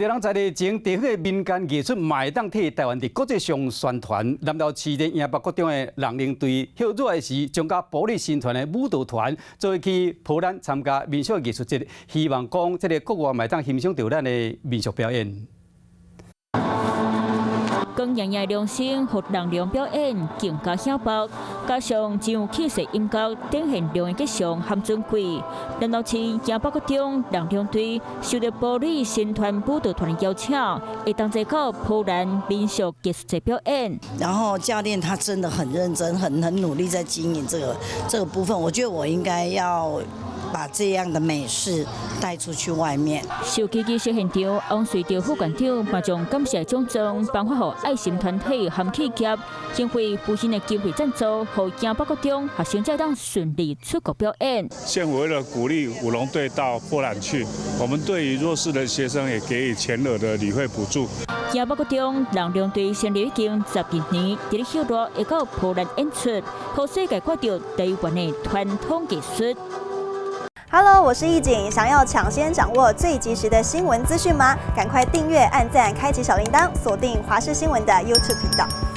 人在日前，地方的民間藝術嘛會當替台灣佇國際上宣傳。南投市的營北國中的龍龍隊，歇熱的時，將佮埔里新團的舞蹈團做伙去波蘭參加民俗藝術節，希望講這個國外嘛會當欣賞著咱的民俗表演。光熠熠龍身，予龍龍表演更加顯白，加上真有氣勢音樂，展現龍的吉祥和尊貴。南投市營北國中龍龍隊受著埔里新團舞蹈團的邀請，會同齊到波蘭民俗藝術節表演。然後教練他真的很認真，很努力在經營這個部分。我覺得我應該要把這樣的美事帶出去外面。受擊儀式現場，王瑞德副縣長嘛將感謝獎狀頒發予愛心團體和企業，經費有限的經費贊助，予營北國中學生才當順利出國表演。縣府為了鼓勵舞龍隊到波蘭去，我們對於弱勢的學生也給予全額的旅費補助。營北國中龍龍隊成立已經12年，佇咧歇熱會到波蘭演出，予世界看著台灣的傳統藝術。 Hello，我是易景，想要搶先掌握最及時的新聞資訊嗎？趕快訂閱、按讚、開啟小鈴鐺，鎖定華視新聞的 YouTube 頻道。